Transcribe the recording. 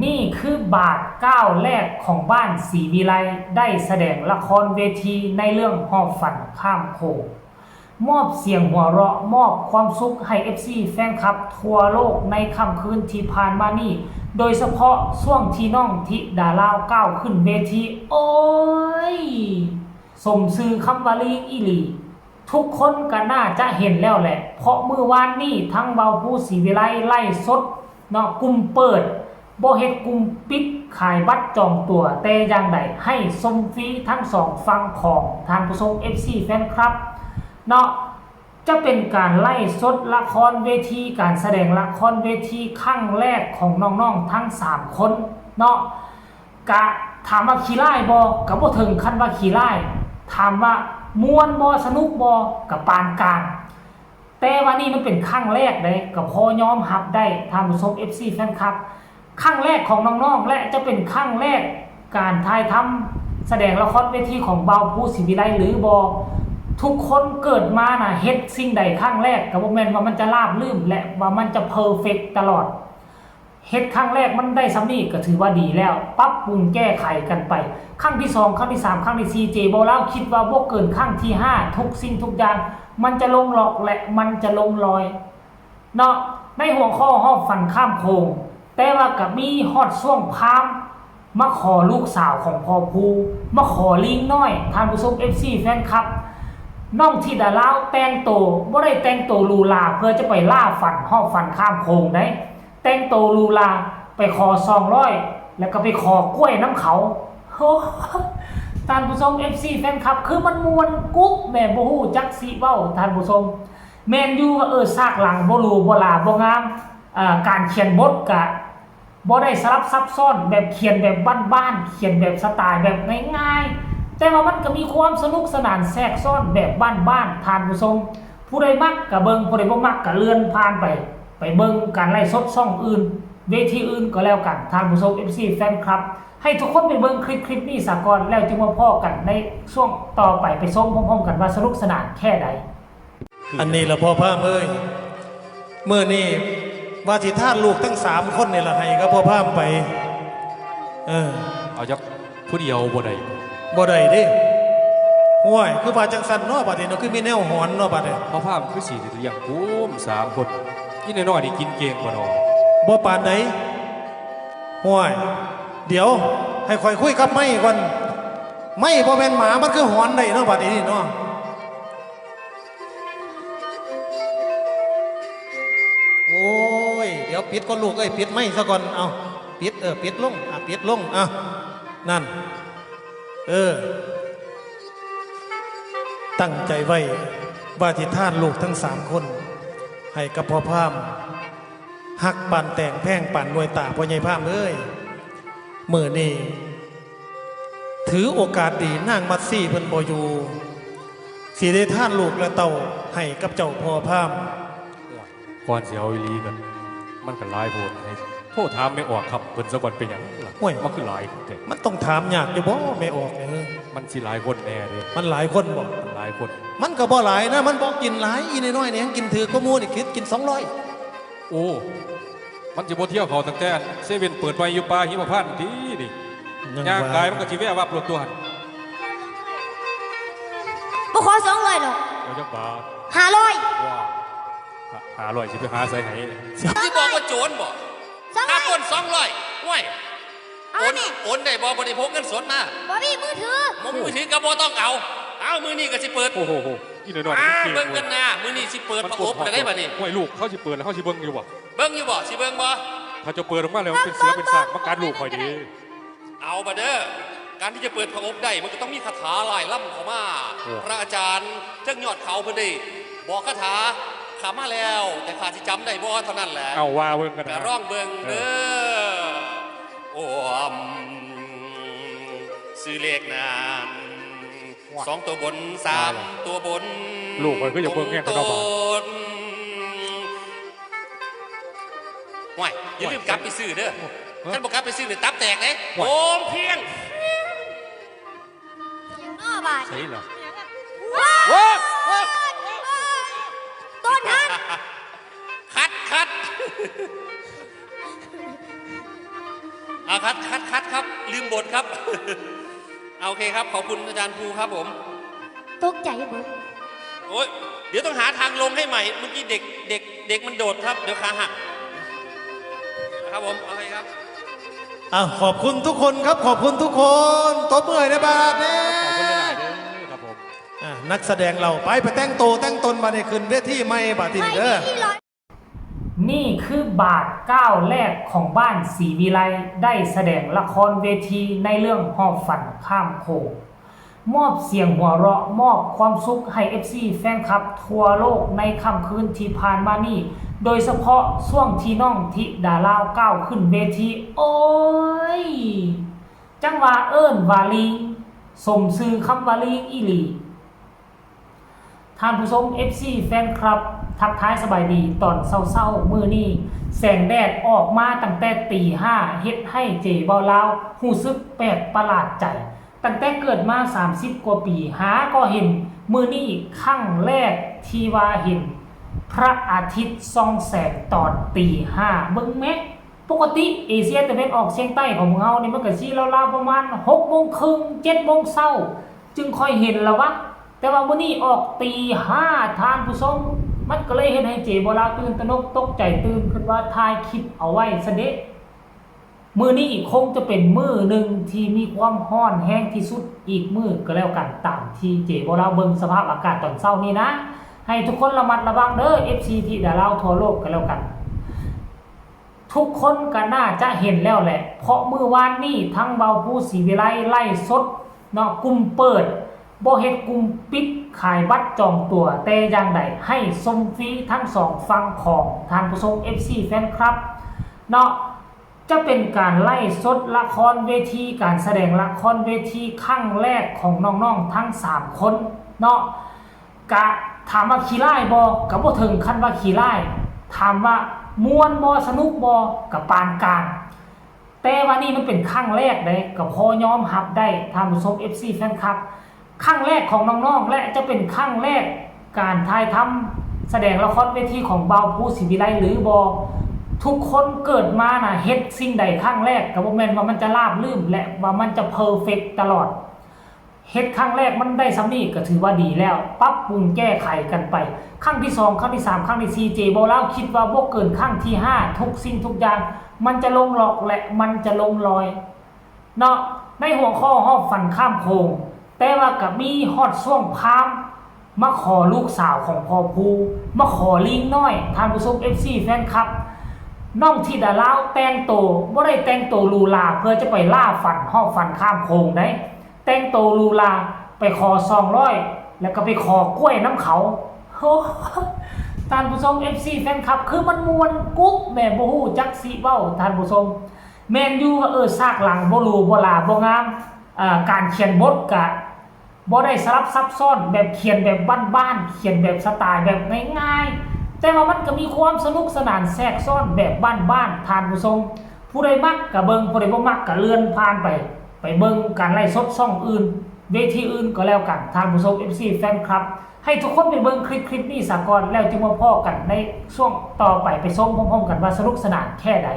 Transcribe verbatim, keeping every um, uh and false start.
นี่คือบาทก้าวแรกของบ้านศรีวิไล ได้แสดงละครเวทีในเรื่องฮอบฝันข้ามโขง มอบเสียงหัวเราะ มอบความสุขให้ เอฟซี แฟนคลับทั่วโลกในค่ำคืนที่ผ่านมานี้ โดยเฉพาะช่วงที่น้องธิดาลาวก้าวขึ้นเวที โอ้ย สมชื่อคำว่าลีอีหลี ทุกคนก็น่าจะเห็นแล้วแหละ เพราะมื้อวานนี้ทั้งเบาภูศรีวิไลไลฟ์สดเนาะ กลุ่มเปิด บ่เฮ็ดกลุ่มปิดขายบัตรจองตั๋วแต่อย่างใด ให้ชมฟรีทั้งสองฝั่งของท่านผู้ชม เอฟซี แฟนคลับเนาะ จะเป็นการไลฟ์สดละครเวที การแสดงละครเวทีครั้งแรกของน้องๆทั้งสามคนเนาะ กะถามว่าขี้ร้ายบ่ กะบ่ถึงขั้นว่าขี้ร้าย ถามว่าม่วนบ่ สนุกบ่ กะปานกลาง แต่ว่านี่มันเป็นครั้งแรกเด้ กะพอยอมรับได้ ท่านผู้ชม เอฟซี แฟนคลับ ครั้งแรกของน้องๆ และจะเป็นครั้งแรกการถ่ายทำแสดงละครเวทีของเบาภูศรีวิไลหรือบ่ ทุกคนเกิดมาน่ะ เฮ็ดสิ่งใดครั้งแรก กะบ่แม่นว่ามันจะราบรื่น และว่ามันจะเพอร์เฟกต์ตลอด เฮ็ดครั้งแรกมันได้ส่ำนี้ก็ถือว่าดีแล้ว ปรับปรุงแก้ไขกันไป ครั้งที่สอง ครั้งที่สาม ครั้งที่สี่ เจเบาลาวคิดว่าบ่เกินครั้งที่ห้า ทุกสิ่งทุกอย่างมันจะลงล็อกและมันจะลงรอยเนาะ ในหัวข้อฮอบฝันข้ามโขง แต่ว่าก็มีฮอดช่วงพราหมณ์มาขอลูกสาวของพ่อภู มาขอลิงน้อย ท่านผู้ชม เอฟซี แฟนคลับ น้องธิดาลาวแต่งโต บ่ได้แต่งโตหรูหราเพื่อจะไปล่าฝันฮอบฝันข้ามโขงเด้ แต่งโตหรูหรา ไปขอซองร้อย แล้วก็ไปขอกล้วยนำเขา โอ้ ท่านผู้ชม เอฟซี แฟนคลับ คือมันม่วนกุ๊บแหม บ่ฮู้จักสิเว้า ท่านผู้ชม แม่นอยู่ว่า เออ ฉากหลังบ่หรูบ่หราบ่งาม อ่า การเขียนบทกะบ่ได้สลับซับซ้อน แบบเขียนแบบบ้านๆ เขียนแบบสไตล์แบบง่ายๆ แต่ว่ามันก็มีความสนุกสนานแทรกซ้อนแบบบ้านๆ ท่านผู้ชม ผู้ใดมักก็เบิ่ง ผู้ใดบ่มักก็เลื่อนผ่านไป ไปเบิ่งการไลฟ์สดช่องอื่น เวทีอื่นก็แล้วกัน ท่านผู้ชม เอฟซี แฟนคลับ ให้ทุกคนไปเบิ่งคลิป คลิปนี้ซะก่อน แล้วจึงมาพ้อกันในช่วงต่อไป ไปชมพร้อมๆ กันว่าสนุกสนานแค่ใด อันนี้ล่ะพ่อพราหมณ์เอ้ย มื้อนี้ว่าสิทานลูกทั้งสามคนนี่ล่ะให้กับพ่อพราหมณ์ไป เออ เอาจักผู้เดียวบ่ได้ บ่ได้เด้ ห้วย คือว่าจังซั่นเนาะ บัดนี้เนาะ คือมีแนวหอนเนาะ บัดนี้ พ่อพราหมณ์คือสิเลี้ยงกลุ่มสามคน อีน้อยๆ นี่กินเก่งบ่น้อ บ่ปานใด ห้วย เดี๋ยว ให้ข้อยคุยกับไม้ก่อน ไม้บ่แม่นหมา มันคือหอนได้เนาะ บัดนี้เนาะ โอ้ย เดี๋ยวปิดก่อนลูกเอ้ย ปิดไมค์ซะก่อน เอา ปิด เออ ปิดลง อ่ะ ปิดลง อ่ะ นั่น เออ ตั้งใจไว้ว่าสิทานลูกทั้งสามคน ให้กับพ่อพราหมณ์ ฮักปานแตงแพงปานหน่วยตาพ่อใหญ่พราหมณ์เอ้ย มื้อนี้ ถือโอกาสดีนางมัตสีเพิ่นบ่อยู่ สิได้ทานลูกและเต้าให้กับเจ้าพ่อพราหมณ์ ก่อนสิเอาอีหลีกัน มันก็หลายโพด ให้โทรถามแม่ออกครับ เพิ่นซะก่อนเป็นหยังล่ะ โอ้ย มันคือหลายแท้ มันต้องถามยากอยู่บ่แม่ออกเนี่ย เฮ้ย มันสิหลายคนแน่เด้ มันหลายคนบ่ มันหลายคน มันก็บ่หลายนะ มันบ่กินหลาย อีน้อยๆ นี่ยังกินถือกว่าหมู่นี่ คิดกินสองร้อย โอ้ มันสิบ่เที่ยวเข้าตั้งแต่เซเว่นเปิดใหม่อยู่ป่าหิมพานต์ตินี่ ยัง ย่างกายมันก็สิแวะวับรถตัวหั่น บ่ขอสองร้อยดอก เอาจักบาท ห้าร้อย ว้า ห้าร้อยสิไปหาไสให้ สิบอกว่าโจรบ่ สองร้อย ค่าปล้นสองร้อย ห้วย เอา โอน นี่ โอนได้บ่ บ่ได้พกเงินสดมา บ่มีมือถือ บ่มีมือถือก็บ่ต้องเอา เอา มื้อนี้ก็สิเปิด โอ้โห อีน้อยๆ อ่า มันเก่ง เบิ่งกันนะ มื้อนี้สิเปิด มัน ผ้าอบแล้วได้บัดนี้ ห้วย ลูกเขาสิเปิดแล้วเขาสิเบิ่งอยู่บ่ เบิ่งอยู่บ่ สิเบิ่งบ่ ถ้าเจ้าเปิดออกมาแล้วมันเป็นเสือเป็นช้างมากัดลูกข่อยเด้ เอาบัดเด้อ การที่จะเปิดผ้าอบได้ มันก็ต้องมีคาถาลายล้ำเข้ามา โอ้ พระอาจารย์เทิงยอดเขาเพิ่นได้บอกคาถาข้ามาแล้ว แต่ข้าสิจำได้บ่เท่านั้นแหละ เอาว่าเบิ่งกันนะ ก็ลองเบิ่งเด้อ เออ โอ้ อืม ชื่อเลขนั้น ว้า สองตัวบน สามตัวบน ลูกข้อยคืออยากเบิ่งแฮงแต่เนาะ ตรงๆ ห้วย อย่าลืมกลับไปซื้อเด้อ ฮะ คันบ่กลับไปซื้อนี่ตับแตกเด้ ห้วย โอมเพียง อ้อบาด ใส่เหรอ ว้าว ว้าว ต้นหัน คัด คัด อ่ะคัดคัดคัดครับ ลืมบทครับ เอาโอเคครับ ขอบคุณอาจารย์ภูครับผม ตกใจเบิด โอ้ย เดี๋ยวต้องหาทางลงให้ใหม่ เมื่อกี้เด็กเด็กเด็กมันโดดครับ เดี๋ยวขาหัก นะครับผม โอเคครับ อ่ะขอบคุณทุกคนครับ ขอบคุณทุกคนตบมือให้ในบาทเนี่ย ขอบคุณหลายๆเด้อครับผม อ่ะนักแสดงเราไปไปแต่งโตแต่งตนมาในคืนเวทีใหม่บาทที่นี่เด้อ นี่คือบาทก้าวแรกของบ้านศรีวิไลได้แสดงละครเวทีในเรื่องหอบฝันข้ามโขงมอบเสียงหัวเราะมอบความสุขให้ เอฟซี แฟนคลับทั่วโลกในค่ำคืนที่ผ่านมานี้ โดยเฉพาะช่วงที่น้องธิดาลาวก้าวขึ้นเวที โอ้ย จังว่าเอิ้นว่าลีสมชื่อคำว่าลีอีหลี ท่านผู้ชม เอฟซี แฟนคลับ ทักทายสบายดีตอนเช้าๆมื้อนี้ แสงแดดออกมาตั้งแต่ตีห้าเฮ็ดให้เจเบาลาวรู้สึกแปลกประหลาดใจ ตั้งแต่เกิดมา สามสิบ กว่าปี หาก็เห็นมื้อนี้ครั้งแรกที่ว่าเห็นพระอาทิตย์ส่องแสงตอนตีห้าเบิ่งแมะ ปกติเอเชียตะวันออกเฉียงใต้ของพวกเฮานี่มันก็สิราวๆประมาณหกโมงครึ่งเจ็ดโมงเช้า จึงค่อยเห็นละวะ แต่ว่ามื้อนี้ออกตีห้าท่านผู้ชม มันก็เลยเฮ็ดให้เจเบาลาวตื่นตระหนกตกใจตื่นคิดว่าถ่ายคลิปเอาไว้ซะเด้ มื้อนี้คงจะเป็นมื้อหนึ่งที่มีความร้อนแฮงที่สุดอีกมื้อก็แล้วกัน ตามที่เจเบาลาวเบิ่งสภาพอากาศตอนเช้านี้นะ ให้ทุกคนระมัดระวังเด้อ เอฟซี ธิดาลาวทั่วโลกก็แล้วกัน ทุกคนก็น่าจะเห็นแล้วแหละ เพราะมื้อวานนี้ทั้งเบาภูศรีวิไลไลฟ์สดเนาะ กลุ่มเปิด บ่เฮ็ดกลุ่มปิดขายบัตรจองตั๋วแต่อย่างใด ให้ชมฟรีทั้งสองฝั่งของท่านผู้ชม เอฟซี แฟนคลับเนาะ จะเป็นการไลฟ์สดละครเวที การแสดงละครเวทีครั้งแรกของน้องๆทั้งสามคนเนาะ กะถามว่าขี้ร้ายบ่ กะบ่ถึงขั้นว่าขี้ร้าย ถามว่าม่วนบ่ สนุกบ่ กะปานกลาง แต่ว่านี่มันเป็นครั้งแรกเด้ กะพอยอมรับได้ ท่านผู้ชม เอฟซี แฟนคลับ ครั้งแรกของน้องๆ และจะเป็นครั้งแรกการถ่ายทำแสดงละครเวทีของเบาภูศรีวิไลหรือบ่ ทุกคนเกิดมานะ เฮ็ดสิ่งใดครั้งแรก กะบ่แม่นว่ามันจะราบรื่น และว่ามันจะเพอร์เฟกต์ตลอด เฮ็ดครั้งแรกมันได้ส่ำนี้ก็ถือว่าดีแล้ว ปรับปรุงแก้ไขกันไป ครั้งที่สอง ครั้งที่สาม ครั้งที่สี่ เจเบาลาวคิดว่าบ่เกินครั้งที่ห้า ทุกสิ่งทุกอย่าง มันจะลงล็อกและมันจะลงรอย เนาะ ในหัวข้อหอบฝันข้ามโขง แต่ว่าก็มีฮอดช่วงพราหมณ์มาขอลูกสาวของพ่อภู มาขอลิงน้อย ท่านผู้ชม เอฟซี แฟนคลับ น้องธิดาลาวแต่งโต บ่ได้แต่งโตหรูหราเพื่อจะไปล่าฝันหอบฝันข้ามโขงเด้ แต่งโตหรูหรา ไปขอสองร้อย แล้วก็ไปขอกล้วยนำเขา โอ้ ท่านผู้ชม เอฟซี แฟนคลับ คือมันม่วนกุ๊บแหม บ่ฮู้จักสิเว้า ท่านผู้ชม แม่นอยู่ว่า เออ ฉากหลังบ่หรูบ่หราบ่งาม อ่า การเขียนบทกะบ่ได้สลับซับซ้อน แบบเขียนแบบบ้านๆ เขียนแบบสไตล์แบบง่ายๆ แต่ว่ามันก็มีความสนุกสนานแทรกซ้อนแบบบ้านๆ ท่านผู้ชม ผู้ใดมักก็เบิ่ง ผู้ใดบ่มักก็เลื่อนผ่านไป ไปเบิ่งการไลฟ์สดช่องอื่น เวทีอื่นก็แล้วกัน ท่านผู้ชม เอฟซี แฟนคลับ ให้ทุกคนไปเบิ่งคลิปคลิปนี้ซะก่อน แล้วจึงมาพ้อกันในช่วงต่อไป ไปชมพร้อมๆกันว่าสนุกสนานแค่ใด